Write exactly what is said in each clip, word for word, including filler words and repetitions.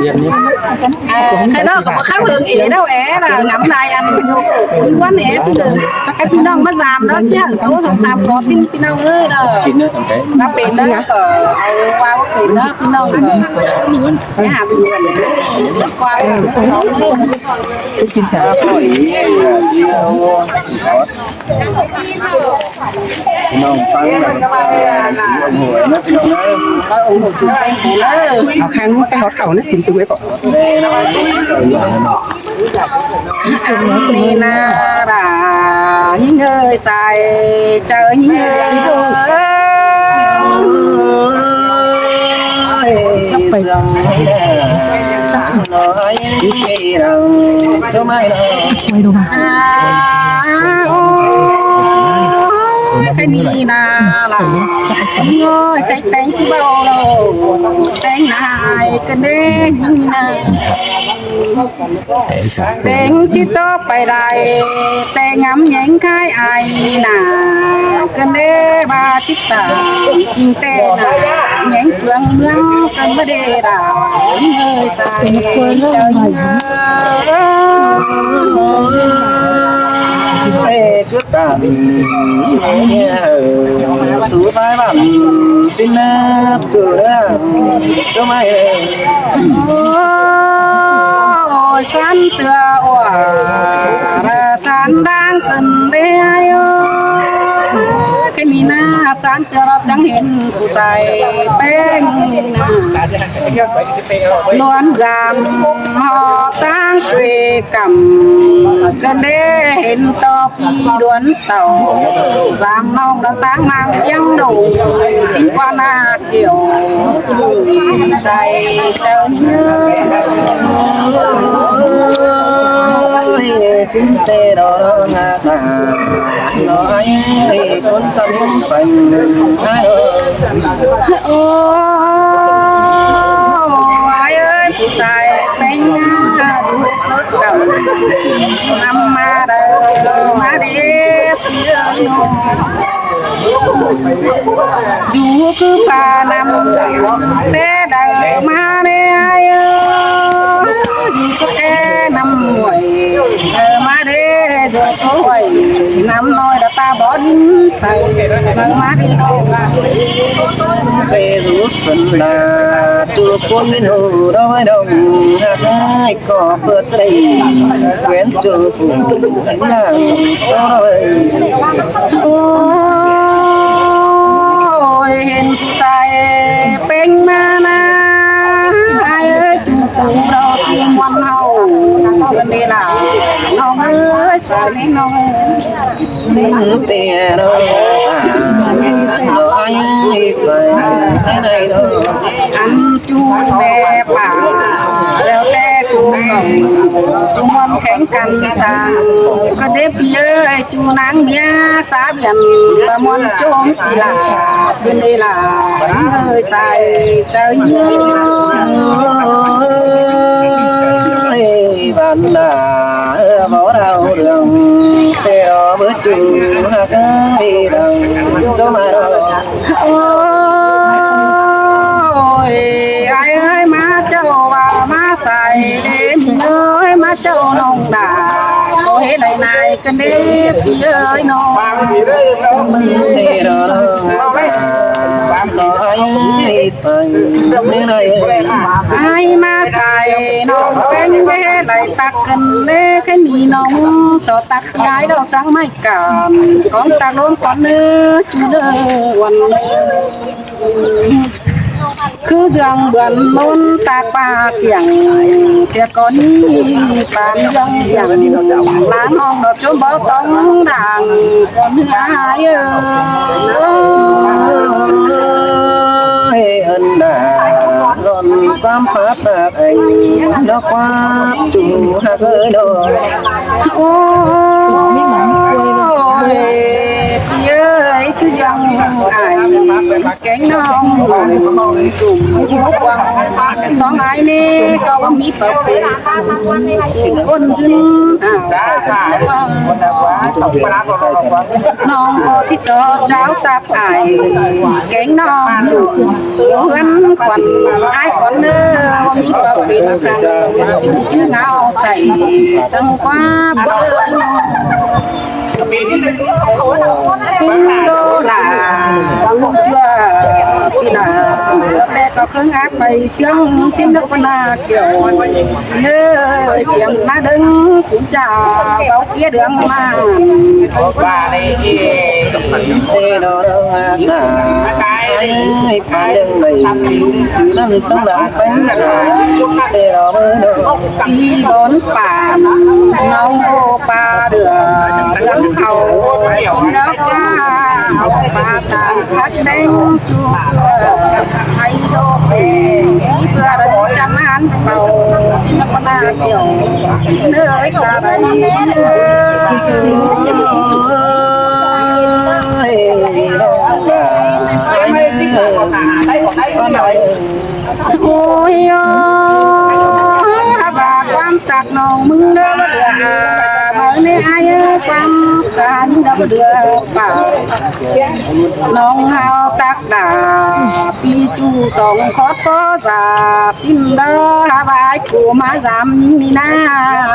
Yên nhé. Ờ, cái đó có khá hương ý đâu é là ngắm đài ăn. Quan é thì chắc cái phi nông mất giảm đó chứ. Số sông sông có xin phi nông ơi đó. Phi nông ok. Nó pin đó, ờ, ai qua có pin đó, phi nông. Cái hàm pin đó. Qua cái đó. Cái chính xác. Phi nông tăng là, à, ủng hộ nó, phi nông ơi. Ủng hộ chung quanh phi nông. Học hàng cái hót khẩu nó xin tụi mấy cậu. Ăn đi na ra, những người sai, chờ những người ơi. Quay đồ vào. À, ô, cái đi na là, những người, cái tên chứ bao lâu, tên ai, cái đêm na. Tên chỉ tỏ phải đài, tên ngắm nhánh khai ai nà, cơn đế ba chích tà, kinh tế nà, nhánh phương nương cơn bá đê đà, người sai, ê, cứ tà, su thái bản, xin nếp, chủ đế, cho mày. Ôi, sán tưa ua, ra sán đang cần đê ai ơ. Cái mi na sán tưa rọp trắng hên cụ sai peng. Luân giảm họ tăng suy cầm, cần đê hên to phi luân tàu. Dám nông đã tăng mang tiếng đủ, xin quan a kiểu sai tàu nhớ. Xin tê đó ngã ngã, nó ai con tâm phanh ai ơi. Ô, ai ơi, cụ sai peng ngã đủ cước cầm. Năm ma đơ, ma đê, phi ơi nô. Dù cứ ba năm, té đơ ma đê ai ơ. Dù cứ té năm muội, đơ ma đê, dù cứ huầy, năm nôi đã ta bỏ đính sai, đơ ma đê nô. Về rú sân là, chùa cuốn miền hồ đói đông, hạt hai có bơ chảy, quên chùa phủ làng có đói. Ôi, hên sai peng ma na, ai ơi, chùa phủ đâu chùa muôn hầu, gần đây là nông ơi, sai nông ơi. Tê đó, à, nó ai sai, ai này đó. Ăn chu mẹ bà, leo te cu ngồng, cu môn khánh căn sang, có đếp nhớ ai chu nắng mía, xá biển, và môn chôm thì là, bên đây là, hơi sai, trời nhớ. Ê, bạn là, ơ, bó đau đường, tê đó bữa chu, hạt ơi, đằng, cho mà đó. Ôi, ai ơi, má châu và má sai, để mình ơi, má châu nông đà, có hết này này, cơn đêm thì ơi nông. Tê đó, nó ai sai, Ai ma sai nông peng bê lai tắc cân lê khen ni nông so tắc yái đo sáng mai cảm con tắc lôm con nơ chu nơ uan nơ. Cứ dường bươn môn tắc ba siang sia con ni pan dường siang láng hong đo chốn bó tóng đàng con nơ ai ơi. Ơn đà lon quam pát tạc anh nó quát chủ hạc ơi đó. Ôi, ơi, cứ dòng ai cánh nông, sóng ai nê, có bóng mít bảo quyền, ôn dưng, à, nông có tí so cháo tạp ải, cánh nông, hươn khuẩn, ai khuẩn nơ, Báu pên săng, áo sảy săng ꞌquá báu. Pên đô la, ꞌcọ ꞌchưa ꞌsịn ꞌnớ, ꞌtẹ ꞌcọ ꞌkhớng ác pay ꞌchương ꞌsịn ꞌnớ ꞌpọ ꞌna kiẻo. ꞌNớ, chiêm ꞌná đớng cũng chả báu kia đường mà. Ba đây, ê, ê, đó, đó, đó, ai, ai, phá đường này, năm sau đó, phá đường này, ê, đó, đó, đó. Đi bón phản, nóng vô pha đường, đường khẩu, nó qua, pha tàn khắc đen, chu, hay đô, đi vừa là đi chăm ăn, khẩu, xin nó có đa kiểu, nơi ta đây. Ôi ơi, hả bà quan tạc nòng mưng đó bơ đưa, à, mà nê ai ơi, quan tạc đó bơ đưa, bà. Nòng hao tạc đà, pi chu song khót có già, xin đó, hả bà ai cô má dám, mi na,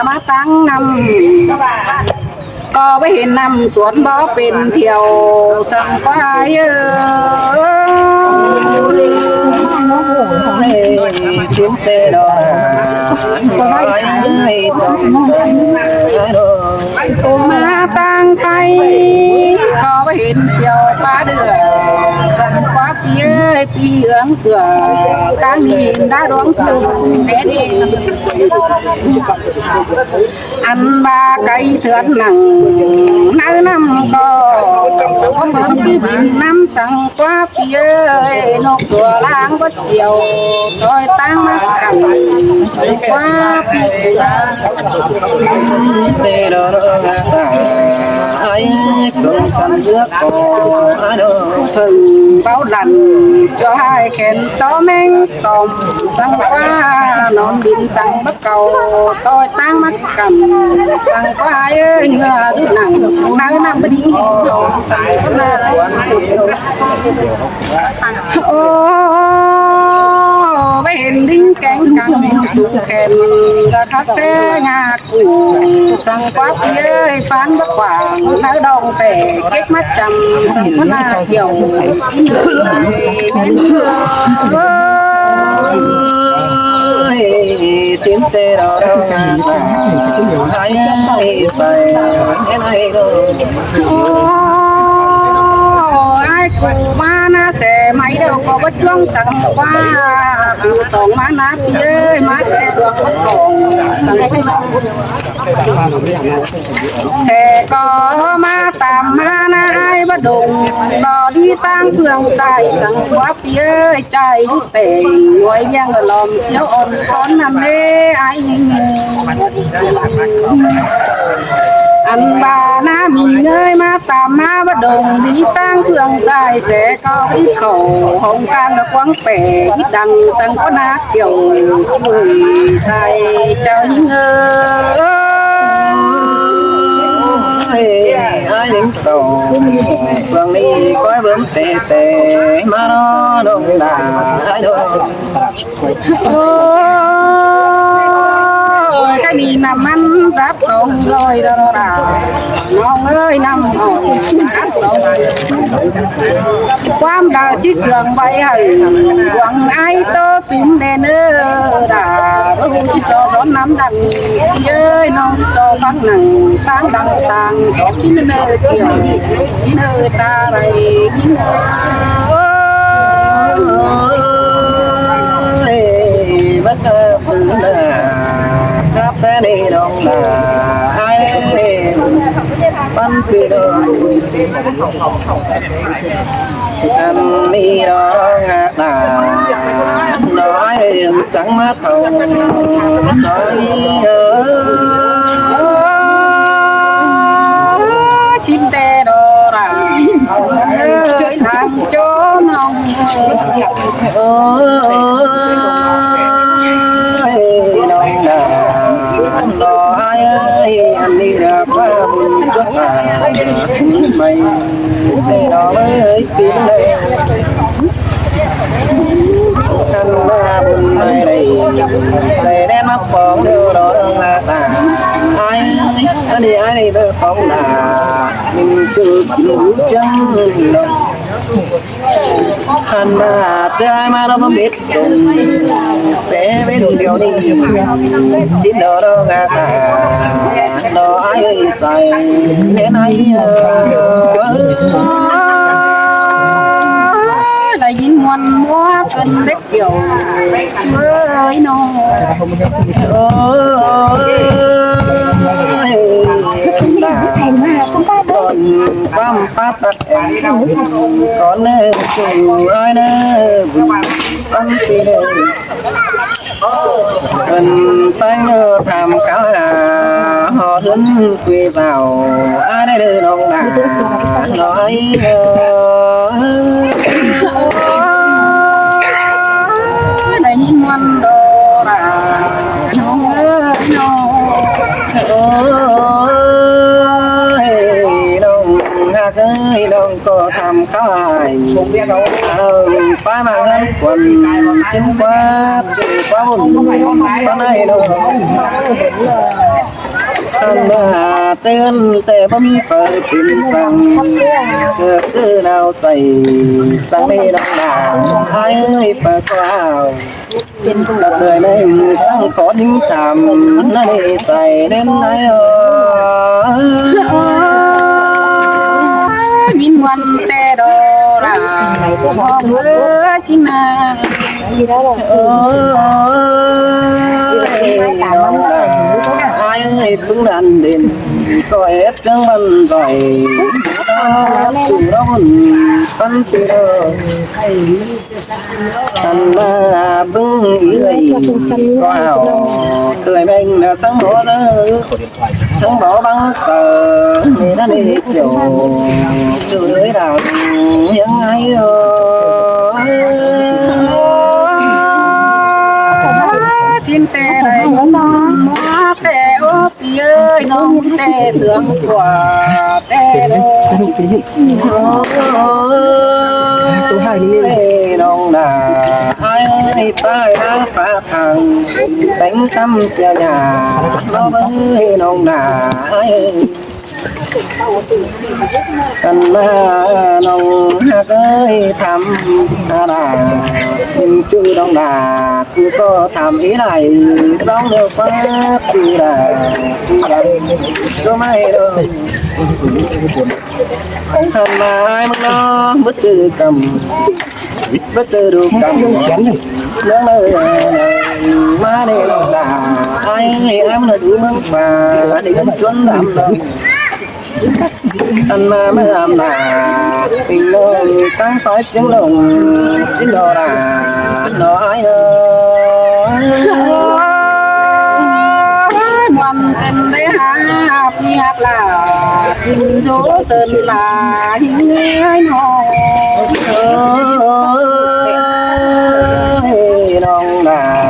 má tăng năm. ꞌCọ báu hên năm suôn báu pên thiêu săng ꞌquá ơi. Xin ꞌtẹ đó. Má tăng tay, ꞌcọ báu hên thiêu pá đưa săng ꞌquá pi ơi, pi ương tựa, tăng nhìn đã đuống sụp. Ăn ba cái thướt nẳng, ꞌnớ năm ꞌcọ, ꞌcọ bớng pi bỉn năm săng ꞌquá pi ơi, nốc tua lang bớt chiều, ꞌtoi tang mắc cặn, săng ꞌquá pi ơi. Tê đó đó, ai, không chăn nước ꞌcọ, ai đó. Phưng báu lăn, ꞌchọ hai khen tó meng tòm, săng ꞌquá, nón bỉn săng báu cầu, ꞌtoi tang mắc cặn, săng ꞌquá ơi, ngựa rút nẳng, nắng năm bớt đi, săng ꞌquá na. Ô, báu hên đinh kéng căng, tụ khen, ra khắp thế ngạc, săng ꞌquá pi ơi, phán báu quảng, nới đong tẻ, kết mắt chăm, săng ꞌquá na kiểu. Ôi, xin ꞌtẹ đó, đó, ai, ai, ai, ai, ai, cô má ná xe máy đâu, có bớt chuông săng ꞌquá, cô song má ná pi ơi, má xe đuộc bớt cỏng, săng ꞌquá. Xe ꞌcọ má tam má ná ai báu đông, ꞌcọ đi tang phương sai săng ꞌquá pi ơi, chai đúc tẻng, nuối liêng lom thiếu ôn con năm ê ai. Ăn ba ná mi ơi má tam má báu đông, đi tang phương sai xe ꞌcọ đi khẩu, hông cang nó quăng pẻ, đi đằng săng ꞌquá ná kiểu, ui, sai chào những ơi. Ai, ai, những cầu, phường đi coi bướm tê tê, má nó đông đà, ai đông. Ôi, cái này nằm ăn giáp không rồi đó là. Nòng ơi, năm rồi, ăn rồi. Quán đào chí sương bay hầy, quảng ai tơ pin đèn ơ, đà, đô chí so đón năm đằng, ơi, nòng so bắc nằng, tang đằng tang, có pin đèn ơ, kiểu, pin đèn ơ, ta đây, pin đèn ơ. Ôi, bất cứ pin đèn, khắp thế này đông đà, ai, pin đèn. Ăn đi đó ngạ tà, nói chẳng mà thầu, nói, ơ, xin tê đồ ra, ơi, làm cho nòng, ơi, nòng đà, nói, ơi, ăn đi ra qua, mày. Tê đó ơi, pin đèn. Ăn ba bun mai đây. Sảy đen ꞌmá phóng điêu đó đương ꞌla ta. Ai, ꞌnị ai ꞌnị bơ phóng đa. Mình chứ kin hú chăng. Hăn ꞌva ꞌchớ ai ꞌmá nó báu mết tùng. Té bết đung điêu ꞌnị. Xin đó đó ngạ ta. Nó ai ơi sảy. Nên ai ơi. Đảy ꞌnhính ꞌmuôn ꞌmứa cơn đếc Kiều ơi nó. Ôi, con ꞌpá tắt em, con ơi, chủ ơi nơ, con pi nơ. Ơn tánh nơ tham cáo à, họ hướn quê vào, ai đây nơ nông nà, nói. Đảy ꞌnhính ꞌmuôn đó đa. Ôi, nông ꞌhặc ơi, nông ꞌcọ tham cáo ai. Ơn ꞌpá ꞌmá ꞌhướn quần, chính quát, quát bun, quát này nông. Ăn ꞌva tươn té báu ꞌmí pơ pên săng, ꞌchớ ꞌchư nao sảy săng ꞌnị nông nà, ai ơi pơ quao. Đọc đời ꞌnị săng khó nính tham, ꞌnị sảy nên ai ơi. ꞌMí ꞌmuôn té đó đa, bơ chính nà. Ôi, ai ơi, ꞌpứng đan đên, ꞌcọ ép chắng băn doi, chủ đó bun, băn tứ đó. Ăn ꞌva ꞌpứng ꞌnị, ꞌcọ hảu, tui ꞌmếng nơ săng báu nơ. Săng báu băng sơ, ꞌnị ꞌnặn ꞌnị kiểu, ꞌchư ới đảng, hiếng ai ơ. Xin té đảy ꞌmá té ốp ơi, nông té sướng quà té đô. Ôi, nông nà, ai ơi, tai áo phá thẳng, đánh căm xìa nhà, nó với nông nà, ai ơi. Ăn ꞌva nông ꞌhặc ơi tham, à đa, ꞌchư nông nà, ꞌcọ tham ꞌnị đảy, sóng điêu pháp, ꞌchư đa, ꞌchư đa, ꞌchư mai đô. Ăn ꞌva ai ꞌmứng nó, bớt ꞌchư căm, bớt ꞌchư đu căm. Nướng nơ, ꞌmá ꞌnị nông nà, ai, ai ꞌmá nơ đu ꞌmướng pha, ꞌnị ꞌcốn chuốn đăm nơ. Ăn ꞌva ꞌmá đăm nà, ꞌpứng nơ, táng tói tiếng lông, xin đó đa, nó ai ơ. Ôi, ꞌmuôn cơn đế hả, ꞌpi hạp lạ, kin dố sơn lạ, hính ơi nó. Ôi, nông nà,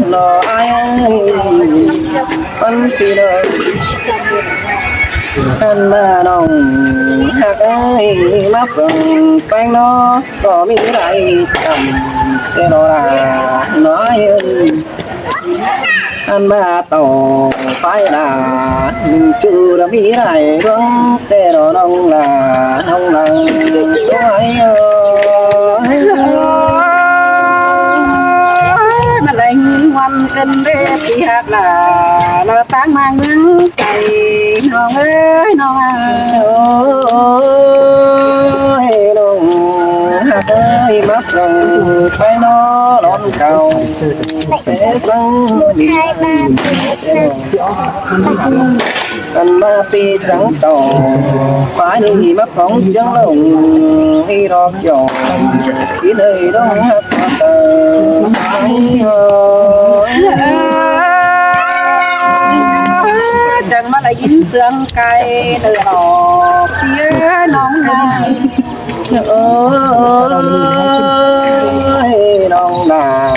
nó ai ơi, băn tứ đó. Ăn ꞌva nông ꞌhặc ơi, mắp ꞌcóng peng nó, ꞌcọ ꞌmí đảy căm, té đó đa, nó ai ơi. Ăn ꞌva tảu pái đa, ꞌchư đa ꞌmí đảy đuống, té đó nông đa, nông đa, ôi ơ. Mà đảy ꞌnhính ꞌmuôn cơn đế ꞌpi hạp lạ, nó táng ꞌmá ꞌmướng Ê, nông ơi, nông à. Ôi, nông ơi, mắp răng pay nó lón cao. Té răng đi. Ăn ꞌva pi chắng tàu. Pay đi mắp khong chắng lông. Đi ꞌlọk dọ. Đi nơi đó hát tơ. Pay ơi. Chắng ꞌmá đảy ꞌnhính sương cay nơ lỏ, ꞌpi ơi nông nà. Ôi, nông nà,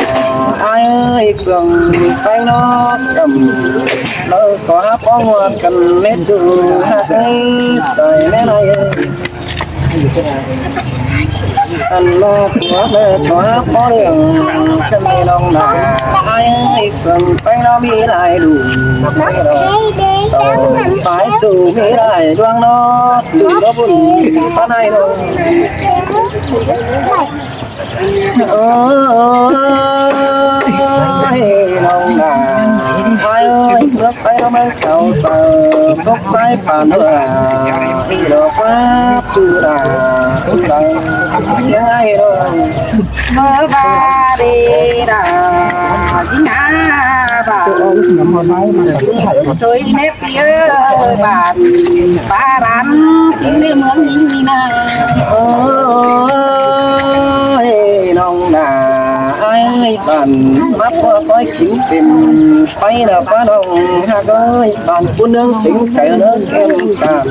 ai ơi, phường pay nó căm, lơ có háp có ngoan căm mết chu, háp ơi, soi mết ai ơi. Ăn ꞌmá của mẹ xóa có đường, chân đi lòng là ai ơi, phường Tây nó bị lại đủ. Phải dù bị lại đoan nó, dù nó buồn, con ai đâu. Ơ, lòng là ai ơi, nước Tây nó mới sầu sầu, cốc sai phản nữa, đi đó quá, từ là, từ là, ai đâu. ꞌMớ ꞌva đi đà, dính á bà. Tôi nếp ꞌpi ơi, bản, ba đàn, xin đi mướn đi nà. Ơi, lòng đà, ai bản, mắt qua soi kính tìm, quay là qua lòng, hạc ơi, bản, cô nương xính, cái nương em, cả.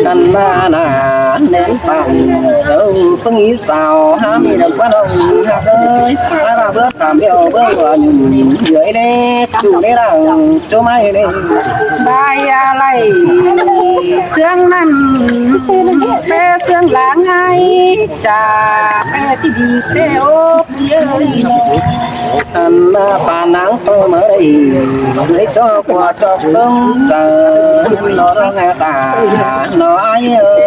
Ăn ꞌmá nả nén păng, ơ, ꞌpứng í sao, há ꞌmí đăng ꞌpá đăng, hák ơi, há ꞌva bớt tảm ꞌlẹo bớt ꞌva, dưới đê, chủ đê đăng, chủ mai đê. Bài à lạy, sương năn, tê sương láng ai, chả, tê ti đi, tê ốp, ơi. Ăn ꞌmá pà nắng tô mơ đi, lấy cho quà cho cưng cờ, nó đang nghe tả, nó ai ơi.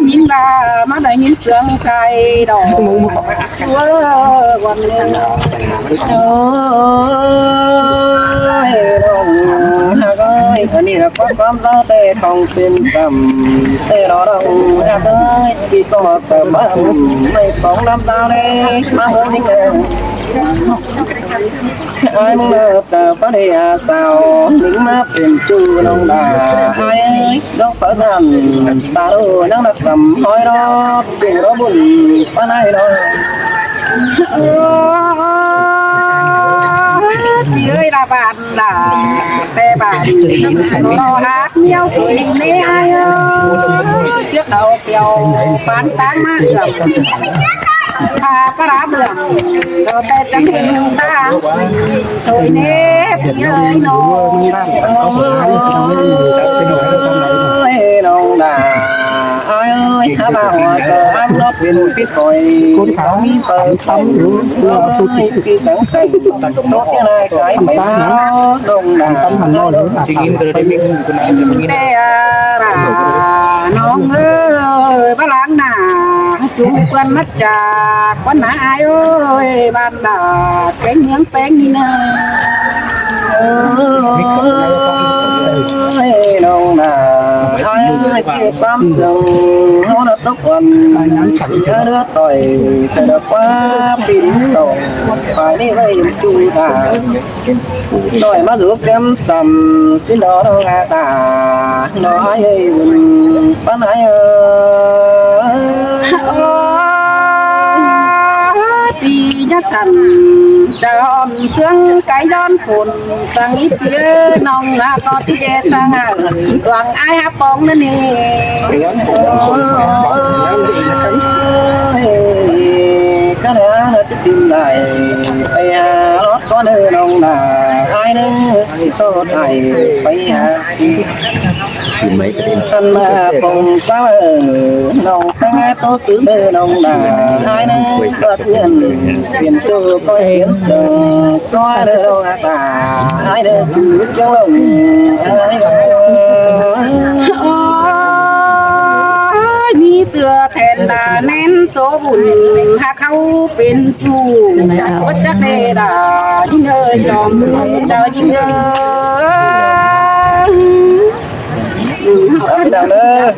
Nhìn là má đài nhìn sương cay đỏ. Ơ, quần lên. Ơ, hạc ơi, ơ, ꞌnị là quán quán rau tê không tin tầm, tê đó đâu, hạc ơi, chỉ có tờ bám, mày phóng đám tao đi, má hứa đi kìa. Ai mơ tờ bá đi à sao, lính má phiền chu lòng đà, ai ơi, dốc phở than, ta đô, nắng nặc tầm, hói đó, chịu đó buồn, bá nai đó. Chị ơi là bạn là tê bà lo hát nhiều tuổi nê ai ơ. Trước đầu kiều bán táng má hưởng à bá đá hưởng rồi tê trắng hình ta thôi nê. Chị ơi nó ơi lòng đà ai ơi há bà hòa cờ ăn nó phiền phít khỏi. Cốn kháo tắm tắm ơi. Phi tắng cảnh, tốc cái này cái tắm máy tắm nó, tắm hẳn lo lắm. Tê à, nó ơi, bá láng nà, chú quan mắt chà, quan nà ai ơi, ban đà, kéng miếng péng đi nà. Ơi, lòng nà, ai ơi, chị tắm rừng, nó là tốc quan, nó đứa tỏi, tỏi đứa quá, pin tỏi, phải đi với chú ta. Đòi má rút kém sầm, xin đó đâu ngà tả, nó ai ơi, bắn ai ơi. Ơ, ti nhá săn, chào hòn sương cái giòn phun, sang ít kia, nong ngà có tí kê sang ngà, tuang ai hấp bóng nữa nè. Cái đó nó Tìm lại, ê, à, lót có nơi nông là ai nâng, tô thầy, phải à. Tìm mấy cái tên. Thân mà cùng có ở, nông sáng ai tô xứ nơi nông là ai nâng, có thuyền, thuyền tô có hiến sương, có nơi nông là ai nâng, cứ chống lồng, ai nâng. Ôi, mi tưa thèn đà nén số bùn, hạc hâu pên chu, quất chắc đê đà, đi nơi dòng, đào đi nơi. Đào đi đào nơi.